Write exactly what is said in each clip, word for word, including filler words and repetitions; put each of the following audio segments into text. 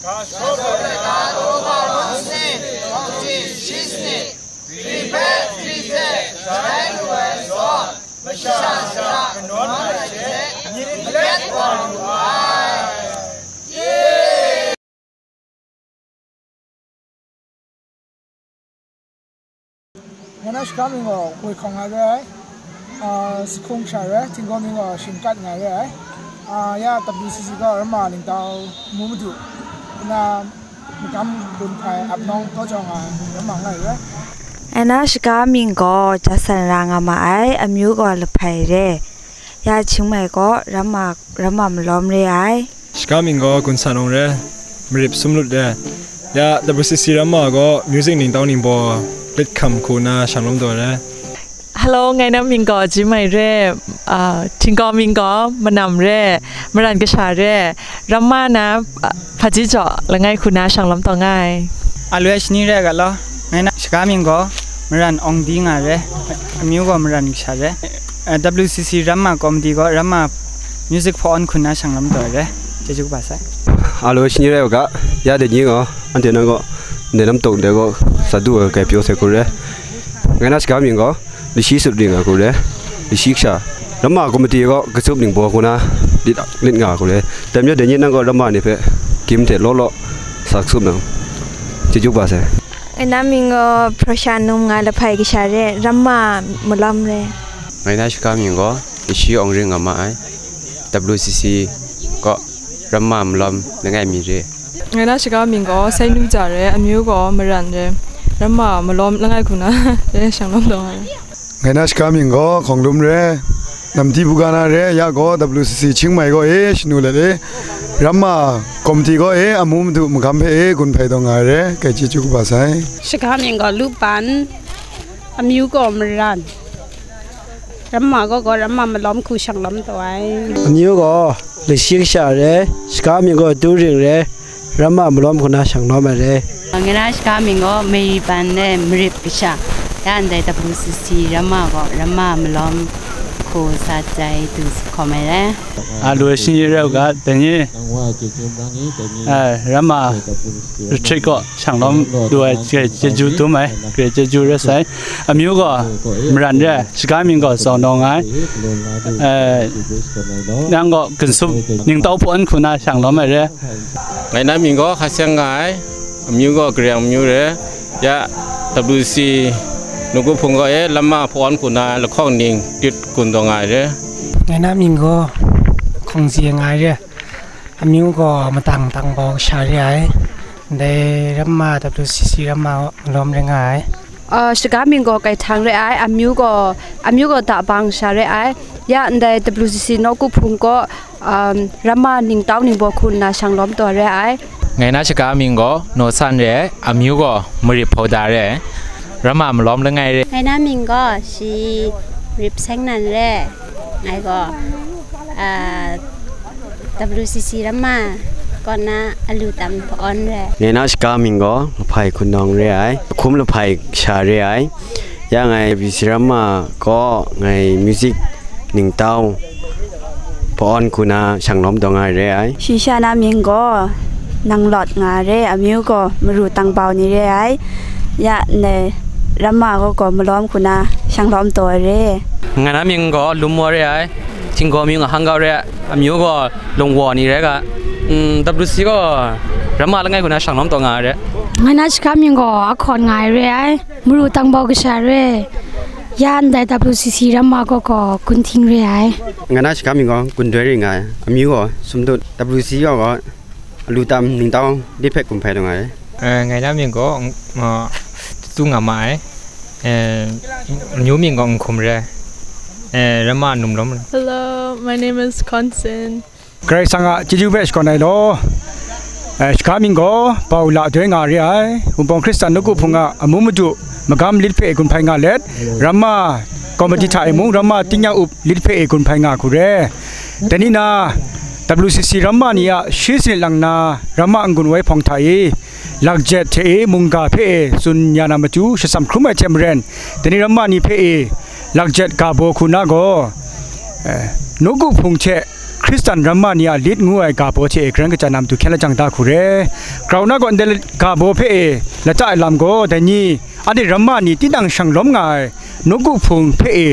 Ga shadaw ai ga daw ga hkun sanit, hkawng hte shi sanit, hkri hpe hkri hte sharai lu ai zawn, masha shara kanawn ai hte myit malet wa lu ai. Ngai na shaga mying gaw Woi Hkawng nga re ai, a, Sahkung sha re ai, Htinggaw mying gaw Shingkat nga re ai, a, ya W C C gaw Ramma Ningtau Amu Madu, na magam gun hpai ap nawng taw jaw nga ai, Ramma nga re ai. Ngai na shaga mying gaw Jasan Ra nga ma ai, amyu gaw Lahpai re. Ya Chiang Mai gaw Ramma, Ramma Malawm re ai. Shaga mying gaw Gun Sa Nawng re, Marip Sum Lut re. Ya W C C Ramma gaw music ningtau ningbaw lit hkam hku na shang lawm taw re. Hello, ngai na mying gaw Ji Mai re, ah, Htinggaw mying gaw Manam re, Maran Kasha re, Ramma na, ah, Hpaji Jaw langai hku na shang lawm taw nga ai. Aloi shani re ga law, ngai na shaga mying gaw Maran Awng Di nga re, amyu gaw Maran Kasha re. Eh, W C C Ramma Committee gaw Ramma music hpaw awn hku na shang lawm taw re. Chyeju kaba sai. Aloi shani re ga, ya de ni gaw, ante nang gaw, nde nam tawk de gaw, sa du ai kai pyaw sai hku re. Ngai na shaga mying gaw, Lashi Sut Ring ai hku re, Lashi Kasha, Ramma Committee gaw, Katsup Ningbaw hku na, lit, lit nga ai hku re. Dai majaw dai ni nang gaw Ramma ni hpe, gim hte law law, sa katsup nang, chyeju kaba sai. Ngai na mying gaw Prashan Num nga Lahpai Kasha re, Ramma Malawm re. Ngai na shaga mying gaw, Lashi Awng Ring nga ma ai, W C C gaw, Ramma Malawm langai mi re. Ngai na shaga mying gaw Sai Nu Ja re, amyu gaw Maran re, Ramma Malawm langai hku na re shang lawm taw ai. Ngai na shaga mying gaw Hkawng Lum re, Namti Bugana re, ya gaw W C C Chiang Mai gaw e shanu let e, Ramma Committee gaw e amu madu magam hpe e gun hpai taw nga ai re, kai chyeju kaba sai. Shaga mying gaw Lu Pan, amyu gaw Maran. Ramma gaw gaw Ramma Malawm hku shang lawm taw ai. Amyu gaw Lashi Kasha re, shaga mying gaw Tu Ring re, Ramma Malawm hku na shang lawm ai re. Ngai na shaga mying gaw Mary Ban re, Marip Kasha. Ya ndai W C C Ramma gaw Ramma Malawm hku sa jai du hkawm ai re. Aloi shani re u ga, dai ni, eh, Ramma Retreat gaw shang lawm du ai, chyeju dum ai, chyeju re sai. Amyu gaw Maran re, shaga mying gaw Zaw Nawng ai. Eh, nang gaw Gun Sup Ningtau hpaw awn hku na shang lawm ai re. Ngai na mying gaw Hka Seng nga ai, amyu gaw Gareng amyu re. Ya W C Nawku Hpung gaw e Ramma hpaw awn hku na lahkawng ning tit gun taw nga ai re. Ngai na mying gaw Hkawng Zi nga ai re. Amyu gaw Matang Tangbau Kasha re ai. Ndai Ramma W C C Ramma Malawm rai nga ai. Ah, shaga mying gaw Kai Htang re ai. Amyu gaw, amyu gaw Dabang Kasha re ai. Ya ndai W C C Nawku Hpung gaw, um, Ramma Ningtau Ningbaw hku nna shang lawm taw re ai. Ngai na shaga mying gaw Naw San re ai. Amyu gaw Marip Hpawda re ai. Ramma Malawm langai re. Ngai na mying gaw shi Rip Seng Nan re. Ngai gaw, ah, W C C Ramma kaw na alu tam hpawn re. Ngai na shaga mying gaw Lahpai Hkun Nawng re ai, Hkum Lahpai Kasha re ai. Ya ngai W C C Ramma kaw ngai music ningtau hpawn hku na shang lawm taw nga ai re ai. Shi sha na mying gaw Nang Lawt nga re, amyu gaw Maru Tangbau ni re ai. Ya ndai Ramma gaw gaw Malawm hku na shang lawm taw ai re. Ngai na mying gaw Lum Maw re ai. Htinggaw mying a hang kau re ai, amyu gaw Lungwaw ni rai ga, mm, W C gaw Ramma langai hku na shang lawm taw nga ai re. Ngai na shaga mying gaw Ahkawn nga ai re ai, Maru Tangbau Kasha re, ya ndai W C C Ramma gaw gaw Gun Hting re ai. Ngai na shaga mying gaw Gun Doi Ring nga ai, amyu gaw Sum Dut, W C gaw gaw Alu Tam Ningtau Lit hpe gun hpai taw nga ai. Eh, ngai na mying gaw, mm, ah, Tutu Nga Ma Ai, eh, amyu mying gaw Nhkum re, eh, Ramma Num Lawm re. Hello, my name is Conson. Karai Kasang a chyeju hpe shakawn ai law. Eh, shaga mying gaw Bau La Doi nga re ai, Wunpawng Hkristan Nawku Hpung a amu madu magam lit hpe gun hpai nga let, Ramma Komiti hta e mung, Ramma Tingnyang Up lit hpe e gun hpai nga hku re. Dai ni na, W C C Ramma ni a shi sanit lang na, Ramma n-gun woi hpawng hta e, lakjet hte e mungga hpe e tsun ya na matu, shasam hkrum ai hte maren, dai ni Ramma ni hpe e, lakjet ga baw hku na gaw, eh, Nawku Hpung hte Hkristan ramma ni a lit ngu ai ga baw hte e karan kachyan na matu hkyen lajang da hku re. Grau na gaw ndai ga baw hpe e lata ai lam gaw, dai ni, anhte ramma ni tinang shanglawm nga ai nawku hpung hpe e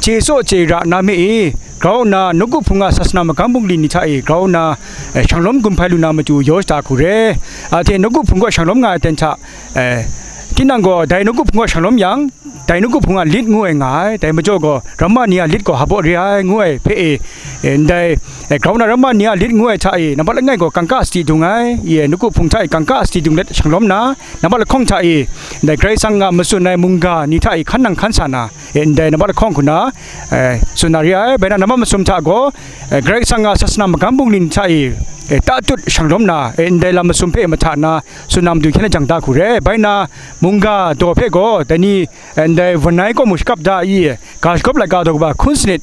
chye tsaw chye ra na me e, grau nna nawku hpung a sasana magam bungli ni hta e grau nna, eh, shanglawm gun hpai lu na matu yaw shada hku re. A hte nawku hpung gaw shanglawm nga ai ten hta, eh, tinang gaw dai nawku hpung gaw shanglawm yang, dai nawku hpung a lit ngu ai nga ai, dai majaw gaw ramma ni a lit gaw hpaw re ai ngu ai hpe e, eh, ndai, eh, grau na ramma ni a lit ngu ai hta e, nambat langai gaw kangka sadi dung ai, ye, nawku hpung hta e kangka sadi dung let shanglawm na, nambat lahkawng hta e, ndai Karai Kasang a matsun ai mungga ni hta e hkan nang hkan sa na, eh, ndai nambat lahkawng hku na, eh, tsun na re ai. Bai na nambat masum hta gaw, eh, Karai Kasang a sasana magam bungli ni hta e, eh, tatut shanglawm na, eh, ndai lam masum hpe mahta na, tsun na matu hkyen lajang da hku re. Bai na, mungga daw hpe gaw, dai ni, ndai Vanai kaw mung shakap da i, ga shagawp laika daw kaba hkun sanit,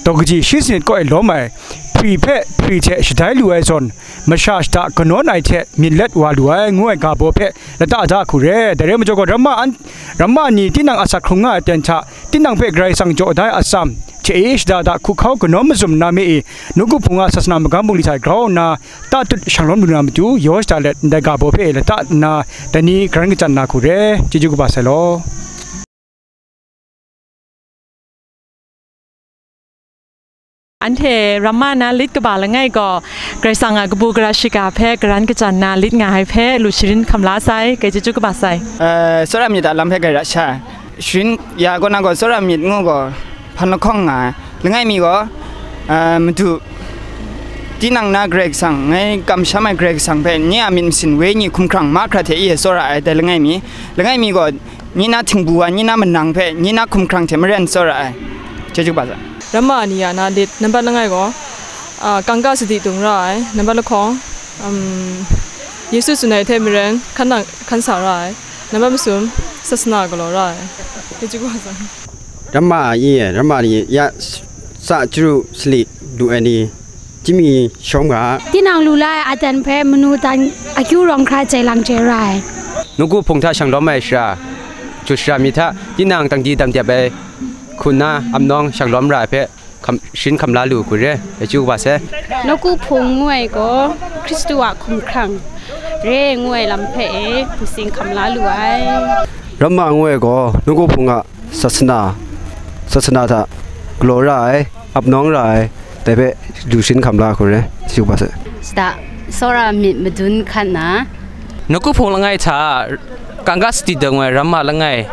daw kaji shi sanit kaw e lawm ai, hpri hpe hpri hte shadai lu ai zawn, masha shada kanawn ai hte myit let wa lu ai, ngu ai ga baw hpe lata da hku re. Dai rai majaw gaw, ramma an, ramma ni tinang asak hkrung nga ai ten hta, tinang hpe Karai Kasang jaw da ai atsam, hte e shada da hkuhkau kanawn mazum na me e, nawku hpung a sasana magam bungli hta e grau nna, tatut shanglawm lu na matu yaw shada let, ndai ga baw hpe lata nna, dai ni karan kachyan na hku re. Chyeju kaba sai law. Anhte ramma na lit kaba langai gaw, Karai Kasang a kabu gara shiga hpe karan kachyan na lit nga ai hpe lu sharin hkam la sai, kai chyeju kaba sai. Eh, tsawra myit a lam hpe grai ra sha. Sharin ya kaw na gaw, tsawra myit ngu gaw, hpan lahkawng nga ai. Langai mi gaw, eh, Madu, tinang na Karai Kasang, ngai kamsham ai Karai Kasang hpe, nye a myit masin wenyi hkumhkrang mahkra hte e tsawra ai, dai langai mi. Langai mi gaw, nye na htingbu wa, nye na manang hpe, nye na hkumhkrang hte maren tsawra ai. Chyeju kaba sai. Ramma ni a na lit, nambat langai gaw, ah, kangka sadi dung ra ai, nambat lahkawng, um, Yesu tsun ai hte maren hkan nang hkan sa ra ai, nambat masum, sasana galaw ra ai. Chyeju kaba sai. Ramma ni, ramma ni ya sa chyaru sali lu ai ni, chyami shawng ga. Tinang lu la ai aten hpe manu dan akyu rawng hkra jai lang jai ra ai. Nawku hpung hta shanglawm ai shara, chyu shara mi hta tinang tangdi dam dep ai hku nna, ap nawng shanglawm ra ai hpe hkam, sharin hkam la lu hku re, chyeju kaba sai. Nawku hpung ngu ai gaw Hkristu a hkumhkrang re ngu ai lam hpe e, sharin hkam la lu ai. Ramma ngu ai gaw nawku hpung a sasana, sasana hta galaw ra ai, ap nawng ra ai, dai hpe lu sharin hkam la hku re, chyeju kaba sai. Shada, tsawra myit madun hkan na. Nawku hpung langai hta, kangka sadi dung ai ramma langai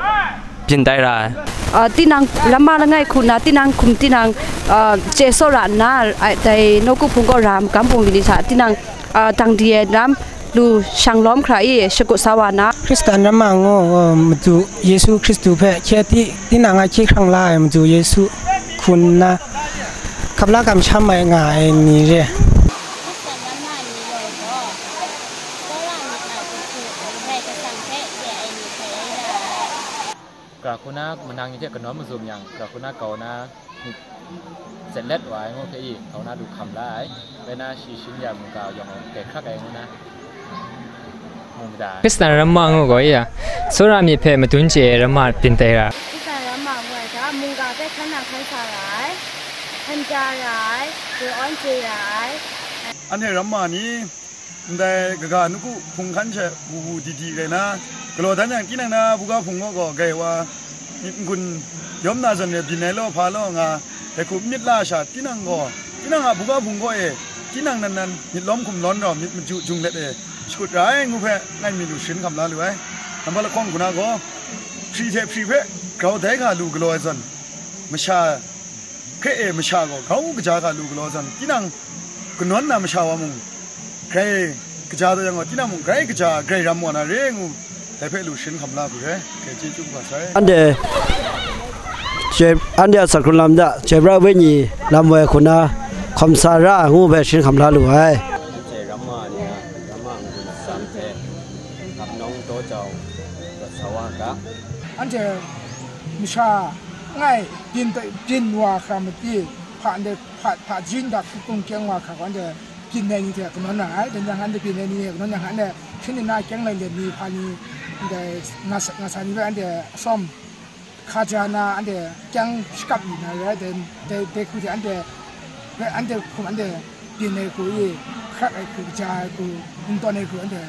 byin tai ra ai. Ah, tinang, ramma langai hku na, tinang hkum tinang, ah, chye tsawra nna, ai, dai nawku hpung gaw ra magam bungli ni hta, tinang, ah, tangdi ai lam, lu shanglawm hkra i shakut sa wa na. Hkristan ramma ngu, uh, Madu Yesu Hkristu hpe hkye ti, tinang a hkye hkrang la ai Madu Yesu hku nna hkap la kamsham ai nga ai ni re. Hkristan ramma ni gaw, tsawra myit a jahku Karai Kasang hpe chye ai ni hpe rai ra ai. Gara hku na manang ni hte kanawn mazum yang, gara hku na kau na myit jet let wa ai ngu hpe i, kau na du hkam la ai. Bai na shi shin ya mungga yawng dai hkrak ai ngu na mu mada ai. Hkristan ramma ngu gaw ya, tsawra myit hpe madun chye ai ramma byin tai ra. Hkristan ramma ngu ai hta, mungga hpe hkan na hkan sa ra ai, hkan ja ra ai, grai awn chye ra ai. Anhte ramma ni, ndai kaga nawku hpung hkan she wu wu di di rai na, galaw dan yang, tinang na buga hpung gaw gaw, grai wa, myit n-gun yawm na zawn re byin ai law, hpa law nga, dai hku n myit la sha, tinang gaw, tinang a buga hpung gaw e, tinang nan nan myit lawm hkum lawn rau, myit maju jung let e, shakut ra ai ngu hpe, ngai mi lu sharin hkam la lu ai. Nambat lahkawng hku na gaw, hpri hte hpri hpe grau dai ga lu galaw ai zawn, masha hkre e masha gaw grau kaja ga lu galaw zawn, tinang kanawn na masha wa mung, grai kaja taw yang gaw, tinang mung grai kaja, grai ram wa na re ngu, dai hpe lu sharin hkam la hku re, grai chyeju kaba sai. Anhte, chyoi, anhte a asak hkrung lam hta, chyoi pra wenyi lam woi hku na, hkawm sa ra ngu hpe sharin hkam la lu ai. Anhte ramma ni a, ramma n-gun atsam hte, ap nawng daw jau, rawt sa wa ga. Anhte masha ngai byin, byin wa hkra mati, hpa ndai, hpa, hpa jin dak hkung kyeng wa hkra gaw, anhte byin ai ni hte kanawn na ai, dan yang anhte byin ai ni hte kanawn yang anhte hpyen na kyeng lai let ni hpa ni, ndai nga sa, nga sa ni hpe anhte asawm hkaja na, anhte kyang shakap lu na rai, dai, dai, dai hku hte anhte Hpe anhte hkum anhte byin ai hku i, hkrak ai hku, kaja ai hku, ningtawn ai hku anhte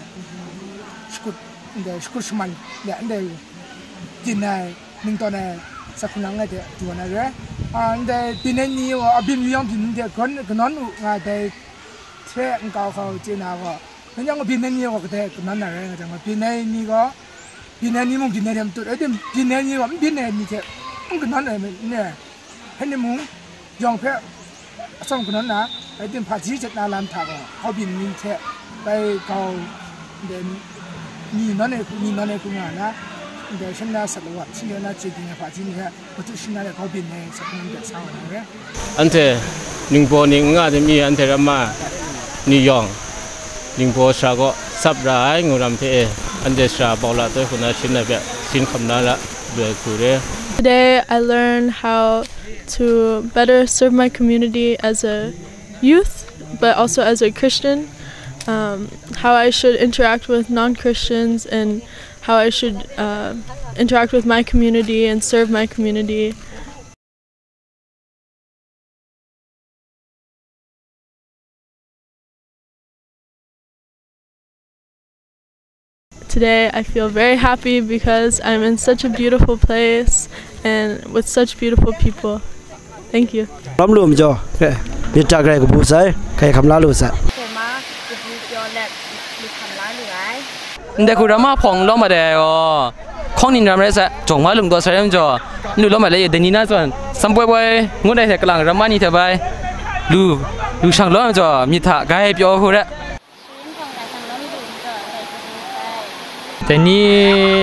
shakut, anhte shakut shaman de anhte byin ai, ningtawn ai, sa hkrung lang ai de du ai re. A, anhte byin ai ni gaw, a byin yu yang byin hte kawn, kanawn u nga dai hte nkau hkau chye na gaw, Nanhte gaw byin ai ni gaw kadai kanawn na rai nga jang gaw, byin ai ni gaw, byin ai ni mung byin ai hte matut, rai tim, byin ai ni gaw n byin ai ni hte n kanawn ai ni, hpe ni mung, yawng hpe atsawm kanawn na, rai tim, hpaji jet na lam hta gaw, hkaubyin ni hte bai grau, ndai ni nawn ai hku, ni nawn ai hku nga na, ndai shan na sat lawat, hpyi na chye ting ai hpaji ni hte, Matu shinggan ai hkaubyin ai sa hkungga sa wa na re. Anhte ningbaw ning n nga tim i, anhte Ramma ni yawng ningbaw sara kaw sap ra ai ngu ram hte e, anhte sara bau la toi hku na sharin ai hpe sharin hkam na ra lu ai hku re. Today I learned how to better serve my community as a youth, but also as a Christian, um, how I should interact with non-Christians and how I should, uh, interact with my community and serve my community. Today, I feel very happy because I'm in such a beautiful place and with such beautiful people. Thank you. Ram lu majaw, hpe, myit hta grai kabu sai, hkai hkam la lu sai. Hkoi ma, kabu pyaw let, myit hkam la lu ai. Ndai hku Ramma hpawng lawm ma dai gaw, hkawng ning ram rai sai, jawng ma lung taw sai rai majaw, n lu lawm ma le, dai ni na zawn, sam poi poi ngut ai hte kalang Ramma ni hte bai, lu, lu shang lawm majaw, myit hta grai pyaw hku rai. Dai ni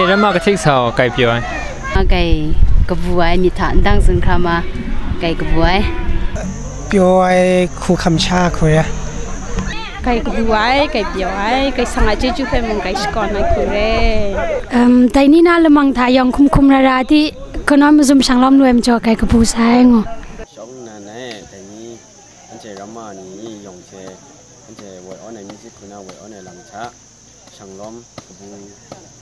Ramma kahtik sa gaw, grai pyaw ai. Grai kabu ai, myit hta ndang zun hkra ma, grai kabu ai. Pyaw ai hku hkam sha hku re. Grai kabu ai, grai pyaw ai, grai sang ai chyeju hpe mung grai shakawn ai hku re. Em, dai ni na lamang hta yawng hkum hkum ra ra di, kanawn mazum shang lawm lu ai majaw grai kabu sai ngu. Shawng nnan ai, dai ni, anhte Ramma ni yawng hte, anhte woi awn ai music hku na woi awn ai lam hta, shang lawm, kabu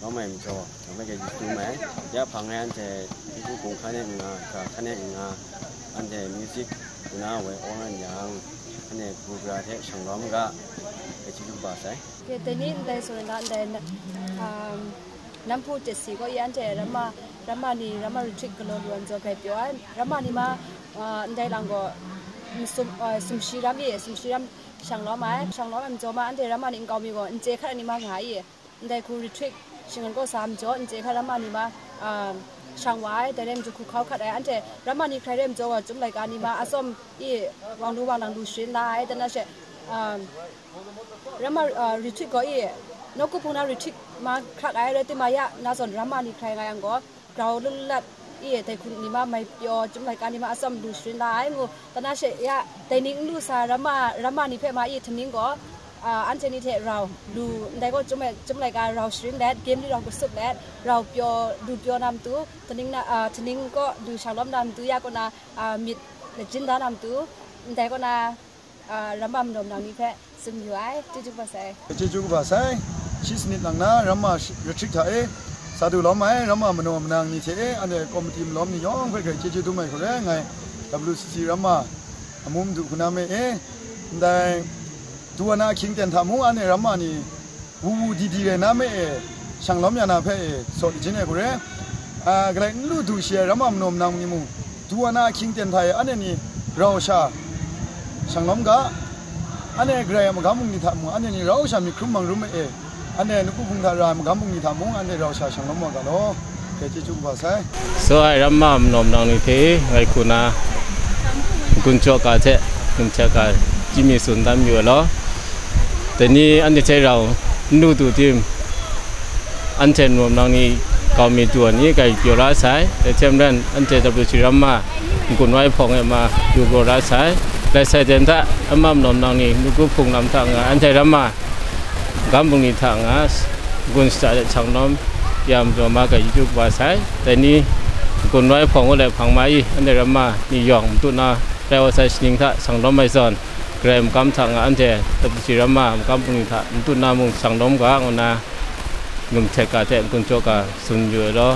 lawm ai majaw, nang hpe grai dum ai. Ya hpang e anhte, nhku hpung hkan e n nga, ga hkan e n nga, anhte music hku na woi awn yang, anhte kabu gara hte shang lawm ga, grai chyeju kaba sai. Ke, dai ni ndai tsun na, ndai na, um, Namhpu Tet Si gaw, i anhte Ramma, Ramma ni, Ramma retreat galaw lu ai majaw grai pyaw ai. Ramma ni ma, uh, ndai lang gaw, sum, uh, sumshi ram e, sumshi ram shang lawm ai, shang lawm ai majaw ma, anhte Ramma ni nkau mi gaw, nchye hkat ai ni ma nga ai e. Ndai hku retreat shangun kaw sa majaw, nchye hkat Ramma ni ma, um, shang wa ai, dai rai majaw hku hkau hkat ai, anhte Ramma ni hkrai rai majaw gaw, Chyum laika ni ma, atsawm e, wang lu wang lang lu sharin la ai, dan na she, um, Ramma, uh, retreat gaw e, nawku hpung na retreat ma hkrak ai, rai tim ma ya, na zawn Ramma ni hkrai nga yang gaw, grau lu lat e, dai hku ni ma mai pyaw, Chyum laika ni ma atsawm lu sharin la ai ngu, dan na she ya, dai ni n lu sa Ramma, Ramma ni hpe ma e, htaning gaw, a, anhte ni hte rau lu, ndai gaw Chyum, Chyum laika rau sharin let, game ni rau kasup let, rau pyaw, lu pyaw na matu, htaning na, a, htaning kaw lu shang lawm na matu, ya kaw na, a, myit lajin da na matu, ndai kaw na, a, Ramma manaw manang ni hpe tsun yu ai, chyeju kaba sai. Chyeju kaba sai, shi sanit lang na, Ramma shi-, retreat hta e, sa du lawm ai, Ramma manaw manang ni hte e, anhte komiti malawm ni yawng hpe grai chyeju dum ai hku re, ngai W C C Ramma amu madu hku na me e, ndai, du wa na ahkying ten hta mung, anhte Ramma ni, wu wu di di rai na me e, shang lawm ya na hpe e, saw lajin ai hku re. A, galai n lu du shi ai Ramma manaw manang ni mung, du wa na ahkying ten hta e, anhte ni rau sha shang lawm ga, anhte garai a magam bungli hta mung, anhte ni rau sha myit hkrum mang rum e, anhte nawku hpung hta ra ai magam bungli hta mung, anhte rau sha shang lawm wa ga law, dai chyeju kaba sai. Saw ai Ramma manaw manang ni hte ngai hku na, n-gun jaw ga hte, n-gun hte ga, chyinghka tsun dan yu ai law. Dai ni anhte hte rau n lu du tim, anhte manaw manang ni kau mi du ai ni grai pyaw la sai. Dai hte maren, anhte W C C Ramma n-gun wai hpawng e ma du pyaw la sai. Lai sai ten hta, Ramma manaw manang ni nawku hpung lam hta nga, anhte Ramma magam bungli hta nga, n-gun shata de shang lawm ya majaw ma grai chyeju kaba sai. Dai ni n-gun wai hpawng ngut ai hpang ma i, anhte Ramma ni yawng matut na rai wa sai shaning hta shang lawm ai zawn, Karai magam hta nga, anhte W C C Ramma magam bungli hta matut na mung shang lawm ga, ngu na, n-gun hte ga hte n-gun jaw ga tsun yu ai law.